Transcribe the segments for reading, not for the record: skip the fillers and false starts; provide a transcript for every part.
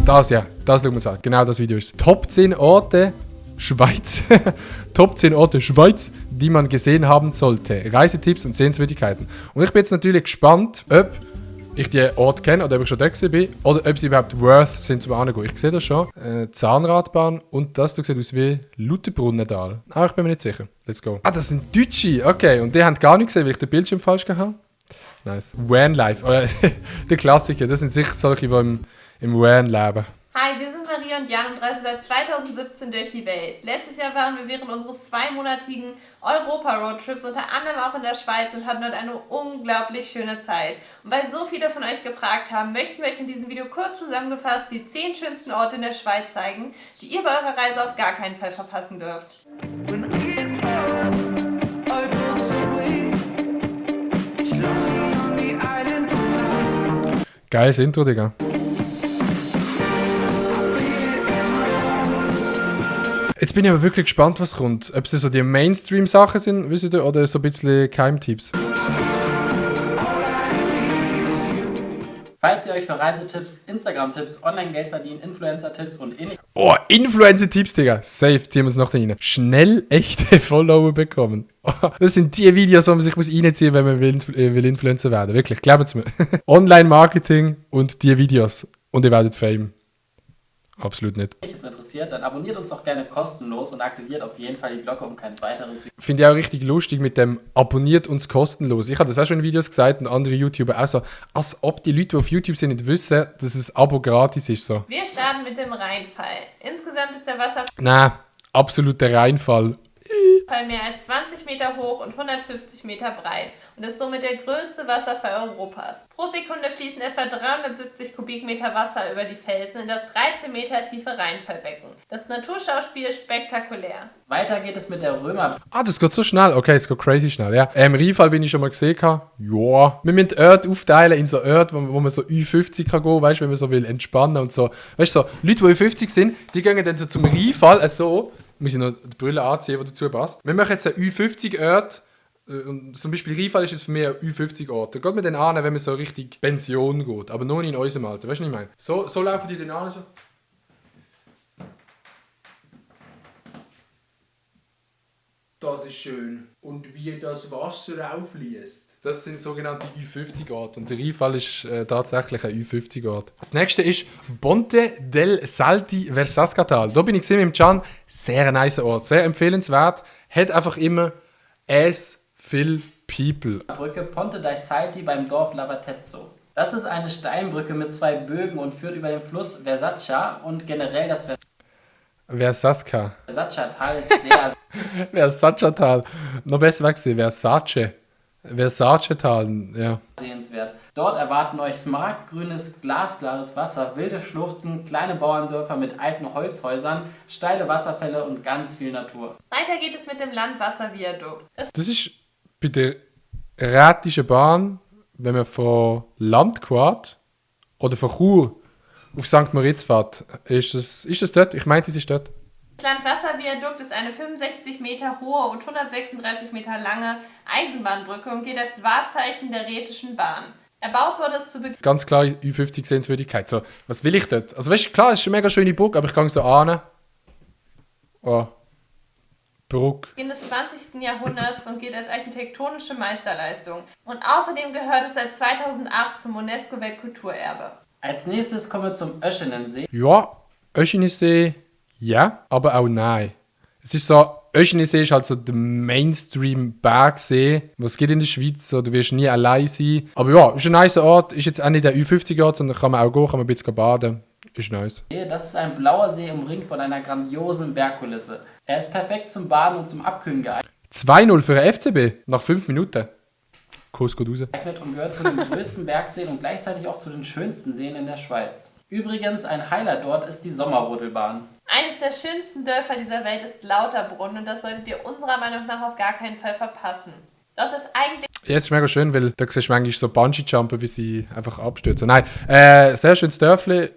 Das schauen wir uns an. Genau das Video ist. Top 10 Orte Schweiz. Top 10 Orte Schweiz, die man gesehen haben sollte. Reisetipps und Sehenswürdigkeiten. Und ich bin jetzt natürlich gespannt, ob ich die Orte kenne oder ob ich schon da bin oder ob sie überhaupt worth sind zum Angehen. Ich sehe das schon. Zahnradbahn und das sieht aus wie Lutherbrunnental. Ich bin mir nicht sicher. Let's go. Das sind Deutsche. Okay, und die haben gar nicht gesehen, weil ich den Bildschirm falsch gehabt habe. Nice. Vanlife. Der Klassiker. Das sind sicher solche, die im Van leben. Hi, wir sind Maria und Jan und reisen seit 2017 durch die Welt. Letztes Jahr waren wir während unseres 2-monatigen Europa-Roadtrips unter anderem auch in der Schweiz und hatten dort eine unglaublich schöne Zeit. Und weil so viele von euch gefragt haben, möchten wir euch in diesem Video kurz zusammengefasst die 10 schönsten Orte in der Schweiz zeigen, die ihr bei eurer Reise auf gar keinen Fall verpassen dürft. Geiles Intro, Digga. Jetzt bin ich aber wirklich gespannt, was kommt. Ob es so die Mainstream-Sachen sind, wisst ihr, oder so ein bisschen Keimtipps. Falls ihr euch für Reisetipps, Instagram-Tipps, Online-Geldverdienen, Influencer-Tipps und ähnliches... Oh, Influencer-Tipps, Digga. Safe, ziehen wir uns noch rein. Schnell echte Follower bekommen. Das sind die Videos, die man sich reinziehen muss, wenn man will Influencer werden. Wirklich, glaubt mir. Online-Marketing und die Videos. Und ihr werdet Fame. Absolut nicht. Wenn euch das interessiert, dann abonniert uns doch gerne kostenlos und aktiviert auf jeden Fall die Glocke, um kein weiteres Video. Finde ich auch richtig lustig mit dem abonniert uns kostenlos. Ich habe das auch schon in Videos gesagt und andere YouTuber auch so, als ob die Leute, die auf YouTube sind, nicht wissen, dass das Abo gratis ist. So. Wir starten mit dem Rheinfall. Insgesamt ist der Wasserfall Nein, absoluter Reinfall. mehr als 20 Meter hoch und 150 Meter breit und ist somit der größte Wasserfall Europas. Pro Sekunde fließen etwa 370 Kubikmeter Wasser über die Felsen in das 13 Meter tiefe Rheinfallbecken. Das Naturschauspiel ist spektakulär. Weiter geht es mit der Römer. Das geht so schnell. Okay, es geht crazy schnell, ja. Rheinfall bin ich schon mal gesehen. Ja. Wir müssen die Orte aufteilen in so Orte, wo man so Ü50 kann gehen, weißt du, wenn man so will entspannen und so. Weißt du, so, Leute, die Ü50 sind, die gehen dann so zum Rheinfall, so. Muss ich noch die Brille anziehen, die dazu passt. Wir machen jetzt einen Ü50-Ort. Zum Beispiel Rheinfall ist jetzt für mich ein Ü50-Ort. Da geht man dann an, wenn man so richtig Pension geht. Aber nur nicht in unserem Alter. Weißt du, was ich meine? So laufen die dann an. So. Das ist schön. Und wie das Wasser aufliest. Das sind sogenannte Ü50-Orte. Und der Rheinfall ist tatsächlich ein Ü50-Ort. Das nächste ist Ponte del Salti Versascatal. Da bin ich mit dem Can. Sehr nice Ort. Sehr empfehlenswert. Hat einfach immer viel People. Brücke Ponte dei Salti beim Dorf Lavatezzo. Das ist eine Steinbrücke mit 2 Bögen und führt über den Fluss Versaccia und generell das Versaccia-Tal ist sehr... Versaccia-Tal. Noch besser weggesehen. Versace-Tal, ja. Sehenswert. Dort erwarten euch smaragdgrünes, glasklares Wasser, wilde Schluchten, kleine Bauerndörfer mit alten Holzhäusern, steile Wasserfälle und ganz viel Natur. Weiter geht es mit dem Landwasserviadukt. Das ist bei der Rätischen Bahn, wenn man von Landquart oder von Chur auf St. Moritz fährt. Ist das dort? Ich meinte, es ist dort. Das Landwasserviadukt ist eine 65 Meter hohe und 136 Meter lange Eisenbahnbrücke und geht als Wahrzeichen der Rätischen Bahn. Erbaut wurde es zu Beginn... Ganz klar Ü50 Sehenswürdigkeit. So, was will ich dort? Also weißt du, klar, es ist eine mega schöne Burg, aber ich gehe so an. Oh. Burg. Des 20. Jahrhunderts und gilt als architektonische Meisterleistung. Und außerdem gehört es seit 2008 zum UNESCO-Weltkulturerbe. Als nächstes kommen wir zum Öschenensee. Ja, Öschenensee, ja, aber auch nein. Es ist so, Öschenensee ist halt so der Mainstream-Bergsee, was geht in der Schweiz, so, du wirst nie allein sein. Aber ja, ist ein nicer Ort, ist jetzt auch nicht der Ü50-Ort, sondern kann man auch gehen, kann man ein bisschen baden. Ist nice. Das ist ein blauer See umringt von einer grandiosen Bergkulisse. Er ist perfekt zum Baden und zum Abkühlen geeignet 2-0 für den FCB, nach 5 Minuten. Kurs geht raus. Und gehört zu den größten Bergseen und gleichzeitig auch zu den schönsten Seen in der Schweiz. Übrigens, ein Highlight dort ist die Sommerrodelbahn. Eines der schönsten Dörfer dieser Welt ist Lauterbrunn und das solltet ihr unserer Meinung nach auf gar keinen Fall verpassen. Doch das eigentlich... Ja, es ist mega schön, weil da siehst du manchmal so Bungee-Jumpen, wie sie einfach abstürzen. Nein, sehr schönes Dörfli.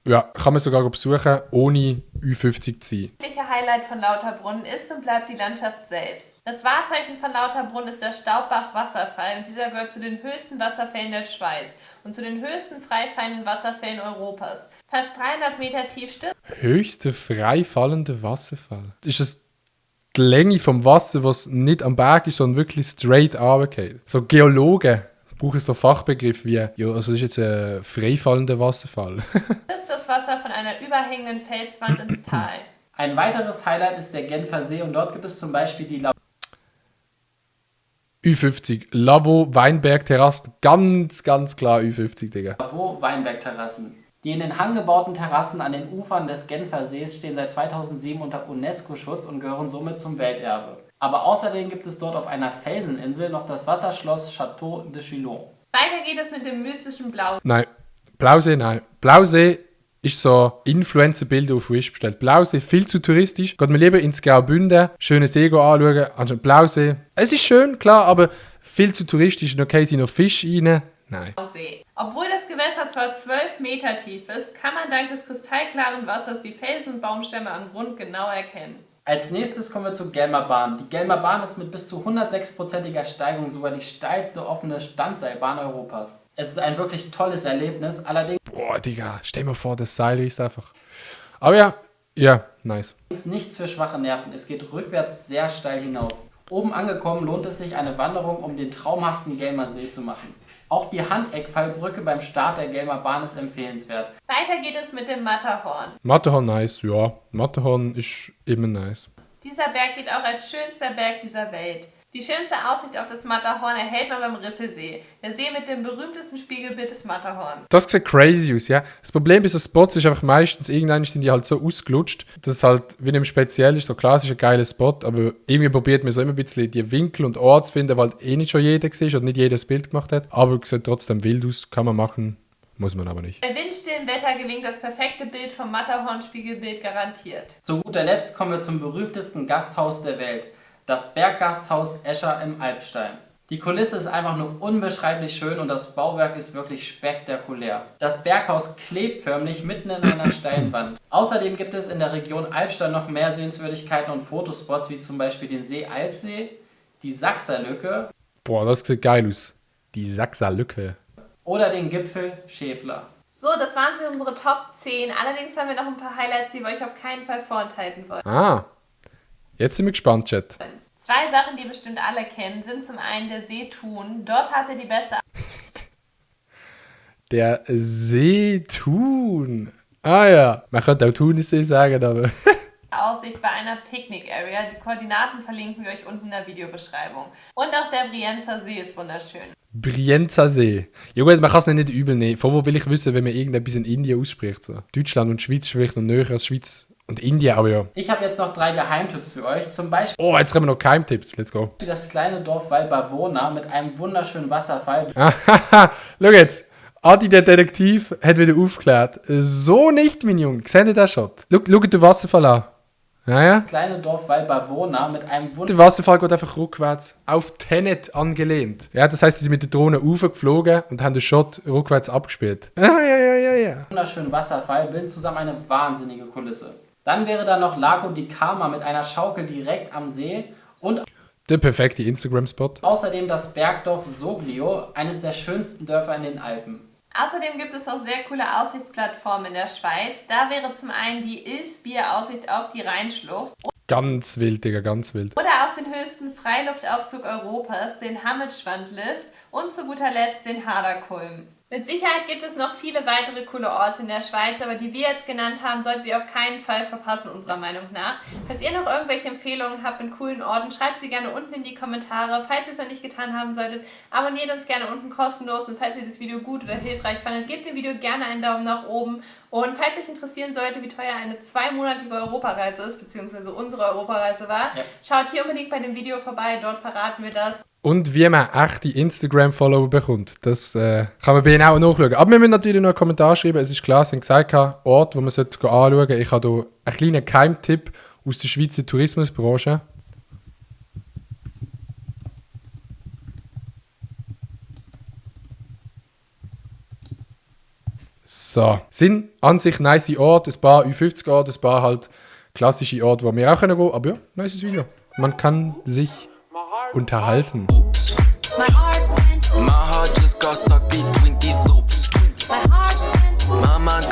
Ja, kann man sogar besuchen, ohne Ü50 zu sein. Das eigentliche Highlight von Lauterbrunnen ist und bleibt die Landschaft selbst. Das Wahrzeichen von Lauterbrunnen ist der Staubbach-Wasserfall und dieser gehört zu den höchsten Wasserfällen der Schweiz und zu den höchsten freifallenden Wasserfällen Europas. Fast 300 Meter tief stürzt Höchste frei fallende Wasserfall. Ist das die Länge vom Wasser, was nicht am Berg ist, sondern wirklich straight runtergeht? So Geologen brauchen so Fachbegriffe wie, ja, also das ist jetzt ein freifallender Wasserfall. das Wasser von einer überhängenden Felswand ins Tal. Ein weiteres Highlight ist der Genfer See und dort gibt es zum Beispiel die Ü50, Lavo, Weinberg, Terrasse, ganz klar Ü50, Digga. Lavaux-Weinberg-Terrassen. Die in den Hang gebauten Terrassen an den Ufern des Genfer Sees stehen seit 2007 unter UNESCO-Schutz und gehören somit zum Welterbe. Aber außerdem gibt es dort auf einer Felseninsel noch das Wasserschloss Château de Chillon. Weiter geht es mit dem mystischen Blau. Nein, Blausee, nein. Blausee ist so Influencer-Bilder auf Wish bestellt. Blausee, viel zu touristisch. Geht mir lieber ins Graubünden, schöne See anschauen, anstatt Blausee. Es ist schön, klar, aber viel zu touristisch. Und okay, sind noch Fische rein. Nein. See. Obwohl das Gewässer zwar 12 Meter tief ist, kann man dank des kristallklaren Wassers die Felsen und Baumstämme am Grund genau erkennen. Als nächstes kommen wir zur Gelmer Bahn. Die Gelmer Bahn ist mit bis zu 106%iger Steigung sogar die steilste offene Standseilbahn Europas. Es ist ein wirklich tolles Erlebnis, allerdings Boah, Digga, stell mir vor, das Seil ist einfach. Aber ja, nice. nichts für schwache Nerven. Es geht rückwärts sehr steil hinauf. Oben angekommen lohnt es sich, eine Wanderung um den traumhaften Gelmer See zu machen. Auch die Handeckfallbrücke beim Start der Gelmer Bahn ist empfehlenswert. Weiter geht es mit dem Matterhorn. Matterhorn nice, ja. Matterhorn ist immer nice. Dieser Berg gilt auch als schönster Berg dieser Welt. Die schönste Aussicht auf das Matterhorn erhält man beim Rippelsee, der See mit dem berühmtesten Spiegelbild des Matterhorns. Das sieht crazy aus, ja. Das Problem bei so Spots ist einfach meistens, irgendwann sind die halt so ausgelutscht, dass es halt wie nicht speziell ist. So klar, es ist ein geiler Spot, aber irgendwie probiert man so immer ein bisschen die Winkel und Orte zu finden, weil eh nicht schon jeder gesehen oder nicht jedes Bild gemacht hat. Aber es sieht trotzdem wild aus, kann man machen, muss man aber nicht. Bei windstillen Wetter gelingt das perfekte Bild vom Matterhorn-Spiegelbild garantiert. Zu guter Letzt kommen wir zum berühmtesten Gasthaus der Welt. Das Berggasthaus Escher im Alpstein. Die Kulisse ist einfach nur unbeschreiblich schön und das Bauwerk ist wirklich spektakulär. Das Berghaus klebt förmlich mitten in einer steilen Wand. Außerdem gibt es in der Region Alpstein noch mehr Sehenswürdigkeiten und Fotospots, wie zum Beispiel den See Alpsee, die Sachser-Lücke Boah, das sieht geil aus. Die Sachser-Lücke. oder den Gipfel Schäfler. So, das waren sie unsere Top 10. Allerdings haben wir noch ein paar Highlights, die wir euch auf keinen Fall vorenthalten wollen. Ah, jetzt sind wir gespannt, Chat. Zwei Sachen, die bestimmt alle kennen, sind zum einen der See Thun. Dort hat er die beste Der See Thun. Ah ja, man könnte auch Thunisee sagen, aber... Aussicht bei einer Picknick-Area. Die Koordinaten verlinken wir euch unten in der Videobeschreibung. Und auch der Brienzer See ist wunderschön. Brienzer See. Ja gut, man kann es nicht übel nehmen. Von wo will ich wissen, wenn man irgendetwas in Indien ausspricht? So. Deutschland und Schweiz ist vielleicht noch näher als Schweiz und Indien, aber ja. Ich habe jetzt noch 3 Geheimtipps für euch. Zum Beispiel Oh, jetzt haben wir noch Keimtipps. Let's go. das kleine Dorf Valbavona mit einem wunderschönen Wasserfall. Haha, schau jetzt. Adi, der Detektiv, hat wieder aufgeklärt. So nicht, mein Junge. Seht ihr das schon? Schau den Wasserfall an. Ja, ja. Das kleine Dorf Valbavona mit einem Der Wasserfall geht einfach rückwärts auf Tenet angelehnt. Ja, das heißt, sie sind mit der Drohne raufgeflogen und haben den Shot rückwärts abgespielt. Ja. wunderschönen Wasserfall bilden zusammen eine wahnsinnige Kulisse. Dann wäre da noch Lago di Carma mit einer Schaukel direkt am See und Der perfekte Instagram-Spot. außerdem das Bergdorf Soglio, eines der schönsten Dörfer in den Alpen. Außerdem gibt es auch sehr coole Aussichtsplattformen in der Schweiz. Da wäre zum einen die Ilsbier-Aussicht auf die Rheinschlucht Ganz wild, Digga, ganz wild. oder auch den höchsten Freiluftaufzug Europas, den Hammetschwandlift und zu guter Letzt den Haderkulm. Mit Sicherheit gibt es noch viele weitere coole Orte in der Schweiz, aber die wir jetzt genannt haben, solltet ihr auf keinen Fall verpassen, unserer Meinung nach. Falls ihr noch irgendwelche Empfehlungen habt mit coolen Orten, schreibt sie gerne unten in die Kommentare. Falls ihr es noch nicht getan haben solltet, abonniert uns gerne unten kostenlos und falls ihr das Video gut oder hilfreich fandet, gebt dem Video gerne einen Daumen nach oben. Und falls euch interessieren sollte, wie teuer eine 2-monatige Europareise ist, beziehungsweise unsere Europareise war, schaut hier unbedingt bei dem Video vorbei, dort verraten wir das. Und wie man echte Instagram-Follower bekommt, das kann man bei ihnen auch nachschauen. Aber wir müssen natürlich noch einen Kommentar schreiben. Es ist klar, sie haben gesagt, Ort, wo man anschauen sollte. Ich habe hier einen kleinen Keimtipp aus der Schweizer Tourismusbranche. So, sind an sich nice Orte, ein paar U50-Orte, ein paar halt klassische Orte, wo wir auch gehen können. Aber ja, nice Video. Man kann sich unterhalten. My heart just got stuck between these loops. My heart went. My mind